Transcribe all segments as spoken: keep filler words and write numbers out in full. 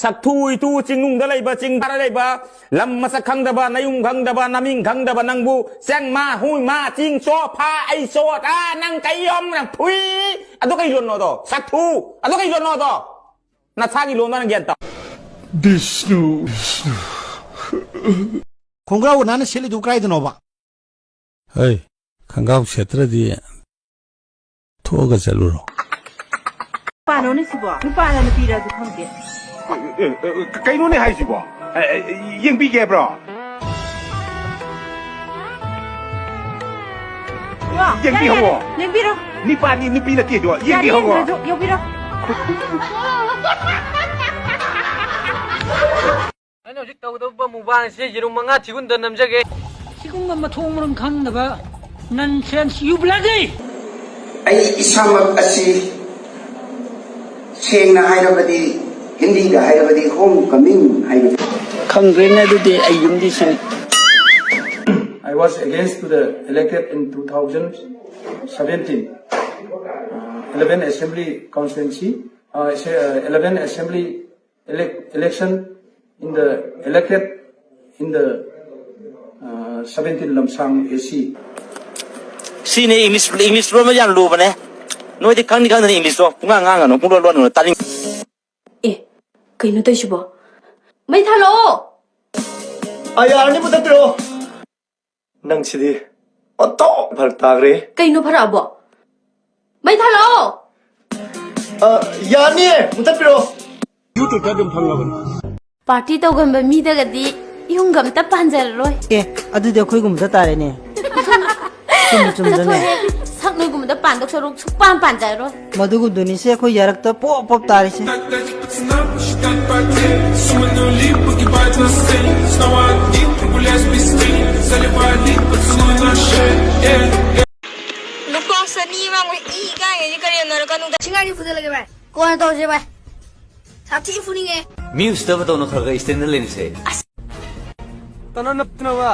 ꯁꯛꯊꯨ ꯏꯇꯨ ꯆꯤꯡꯅꯨꯡꯗ ꯂꯩꯕ, ꯆꯤꯡ ꯃꯈꯥꯗ ꯂꯩꯕ, ꯂꯝ ꯃꯁꯛ ꯈꯪꯗꯕ, ꯅꯌꯨꯝ ꯈꯪꯗꯕ, ꯅꯃꯤꯡ ꯈꯪꯗꯕ ꯅꯪꯕꯨ ꯆꯦꯡ ꯃꯥ, ꯍꯨꯏ ꯃꯥ, ꯆꯤꯡ ꯆꯣ, ꯐꯥ, ꯑꯩ ꯆꯣ, ꯑꯥ, ꯅꯪ ꯀꯩ ꯌꯣꯝ, ꯅꯪ ꯐꯨꯏ, ꯑꯗꯨ ꯀꯩ ꯂꯣꯟꯅꯣꯗꯣ? ꯁꯛꯊꯨ, ꯑꯗꯨ ꯀꯩ ꯂꯣꯟꯅꯣꯗꯣ? ꯅꯁꯥꯒꯤ ꯂꯣꯟꯗꯣ ꯅꯪ ꯒ꯭ꯌꯥꯟ ꯇꯥꯎ꯫ ꯕꯤꯁꯅꯨ, ꯕꯤꯁꯅꯨ꯫ ꯈꯣꯡꯒ꯭ꯔꯥꯎ ꯅꯥꯟꯅ ꯁꯦꯠꯂꯤꯗꯨ ꯀꯥꯏꯗꯅꯣꯕ? ꯍꯩ, ꯈꯪꯒꯥꯎ ꯁꯦꯠꯇ꯭ꯔꯗꯤ ꯊꯣꯛꯑꯒ ꯆꯠꯂꯨꯔꯣ꯫ ꯅꯨꯄꯥꯅꯣꯅꯦ ꯁꯤꯕꯣ? ꯅꯨꯄꯥꯔ ꯅꯨꯄꯤꯔ ꯑꯗꯨ ꯈꯪꯗꯦ꯫ ꯑꯦ, ꯑꯦ, ꯀꯩꯅꯣꯅꯦ ꯍꯥꯏꯁꯤꯕꯣ? ꯑꯦ, ꯑꯦ, ꯌꯦꯡꯕꯤꯒꯦ ꯍꯥꯏꯕ꯭ꯔꯣ? ꯌꯦꯡꯕꯤꯍꯧꯋꯣ꯫ ꯌꯦꯡꯕꯤꯔꯣ꯫ ꯅꯨꯄꯥꯅꯤ, ꯅꯨꯄꯤ ꯅꯠꯇꯦ ꯑꯗꯣ꯫ ꯌꯥꯔꯦ, ꯌꯦꯡꯕꯤꯍꯧꯋꯣ꯫ ꯌꯦꯡꯗ꯭ꯔꯁꯨ ꯌꯦꯡꯕꯤꯔꯣ꯫ ꯑꯩꯅ ꯍꯧꯖꯤꯛ ꯇꯧꯒꯗꯧꯕ ꯃꯨꯛꯕꯥꯡꯁꯦ ꯌꯦꯔꯨꯝ ꯃꯉꯥ ꯊꯤꯒꯨꯟꯗ ꯅꯝꯖꯒꯦ꯫ ꯁꯤꯒꯨꯝꯕ ꯃꯊꯣꯡ ꯃꯔꯝ ꯈꯪꯗꯕ nonsense, you bloody! ꯑꯩ ꯏꯁꯥꯃꯛ ꯑꯁꯤ ꯁꯦꯡꯅ ꯍꯥꯏꯔꯕꯗꯤ, ꯍꯤꯟꯗꯤꯗ ꯍꯥꯏꯔꯕꯗꯤ home coming ꯍꯥꯏꯕꯗꯨ꯫ ꯈꯪꯗ꯭ꯔꯦꯅꯦ, ꯑꯗꯨꯗꯤ ꯑꯩ ꯌꯨꯝꯗꯤ ꯁꯤꯅꯤ꯫ I was against to the elected in two thousand seventeen, uh, eleven assembly constituency, uh, se-, uh, eleven assembly elec-, election in the elected in the, uh, seventeen Lamsang A C. ꯁꯤꯅꯦ English, English ꯂꯣꯟꯕ ꯌꯥꯝ ꯂꯨꯕꯅꯦ꯫ ꯅꯣꯏꯗꯤ ꯈꯪꯗꯤ ꯈꯪꯗꯅ English ꯇꯣ ꯄꯨꯡꯉꯥꯡ ꯉꯥꯡꯒꯅꯨ, ꯄꯨꯡꯂꯣꯟ ꯂꯣꯟꯒꯅꯨ, ꯇꯥꯅꯤꯡ- ꯑꯦ, ꯀꯩꯅꯣ ꯇꯧꯏꯁꯤꯕꯣ? ꯃꯩ ꯊꯥꯜꯂꯛꯑꯣ! ꯑꯥ, ꯌꯥꯔꯅꯤ, ꯃꯨꯊꯠꯄꯤꯔꯛꯑꯣ꯫ ꯅꯪꯁꯤꯗꯤ ꯑꯣꯟꯊꯣꯛ ꯐꯔꯛ ꯇꯥꯈ꯭ꯔꯦ꯫ ꯀꯩꯅꯣ ꯐꯔꯛꯑꯕꯣ? ꯃꯩ ꯊꯥꯜꯂꯛꯑꯣ! ꯑ, ꯌꯥꯅꯤꯌꯦ, ꯃꯨꯊꯠꯄꯤꯔꯛꯑꯣ꯫ YouTube-ꯇ ꯑꯗꯨꯝ ꯐꯪꯉꯕꯅꯤ꯫ ꯄꯥꯔꯇꯤ ꯇꯧꯒꯟꯕ ꯃꯤꯗꯒꯗꯤ ꯌꯨꯝꯒ ꯑꯝꯇ ꯄꯥꯟꯖꯔꯔꯣꯏ꯫ ꯑꯦ, ꯑꯗꯨꯗꯤ ꯑꯩꯈꯣꯏꯒꯨꯝꯕꯗ ꯇꯥꯔꯦꯅꯦ꯫ ꯆꯨꯝꯕꯨ ꯆꯨꯝꯗ꯭ꯔꯅꯦ? ꯆꯠꯊꯣꯛꯑꯦ꯫ ꯁꯛ ꯅꯣꯏꯒꯨꯝꯕꯗ ꯄꯥꯟꯗꯧ ꯁꯔꯨꯛ ꯁꯨꯛꯄꯥꯟ ꯄꯥꯟꯖꯔꯔꯣꯏ꯫ ꯃꯗꯨꯒꯨꯝꯗꯨꯅꯤꯁꯦ ꯑꯩꯈꯣꯏ ꯌꯥꯔꯛꯇ ꯄꯣꯞ ꯄꯣꯞ ꯇꯥꯔꯤꯁꯦ꯫ ꯂꯨꯄꯥ ꯆꯅꯤ ꯃꯥꯡꯕ ꯏ ꯀꯥꯏꯉꯩꯁꯦ ꯀꯔꯦꯝꯅꯔꯛꯀꯅꯨꯗ꯫ ꯁꯤꯡꯒꯥꯏꯗꯤ ꯐꯨꯗꯠꯂꯒꯦ ꯚꯥꯏ꯫ ꯀꯣꯟꯅ ꯇꯧꯁꯦ ꯚꯥꯏ꯫ ꯁꯥꯊꯤ ꯐꯨꯅꯤꯡꯉꯦ꯫ ꯃꯤ ꯎꯁꯤꯠꯇꯕ ꯇꯧꯅ ꯈꯔ ꯈꯔ ꯏꯁꯇꯦꯟꯗ ꯂꯩꯅꯁꯦ꯫ ꯇꯅꯣ ꯅꯞꯇꯅꯕ꯫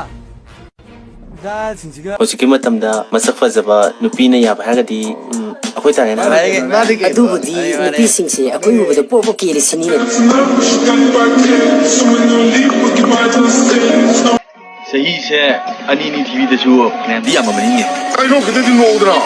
ꯗꯥꯜꯁꯤꯡꯁꯤꯒ꯫ ꯍꯧꯖꯤꯛꯀꯤ ꯃꯇꯝꯗ ꯃꯁꯛ ꯐꯖꯕ ꯅꯨꯄꯤꯅ ꯌꯥꯕ ꯍꯥꯏꯔꯒꯗꯤ, ꯎꯝ, ꯑꯩꯈꯣꯏ ꯇꯥꯔꯦꯅꯦ꯫ ꯃꯥꯗꯤ ꯀꯩꯅꯣ? ꯑꯗꯨꯕꯨꯗꯤ ꯅꯨꯄꯤꯁꯤꯡꯁꯦ ꯑꯩꯈꯣꯏ ꯎꯕꯗ ꯄꯣꯛ ꯄꯣꯛ ꯀꯦꯜꯂꯤꯁꯤꯅꯤꯅꯦ꯫ ꯆꯍꯤꯁꯦ ꯑꯅꯤ ꯑꯅꯤ ꯊꯤꯕꯤꯗꯁꯨ ꯐꯅꯌꯥꯝꯗꯤ ꯌꯥꯝꯃꯝꯃꯅꯤꯅꯦ꯫ ꯀꯩꯅꯣ ꯈꯤꯇꯪꯗꯤ ꯅꯣꯛꯎꯗꯅ꯫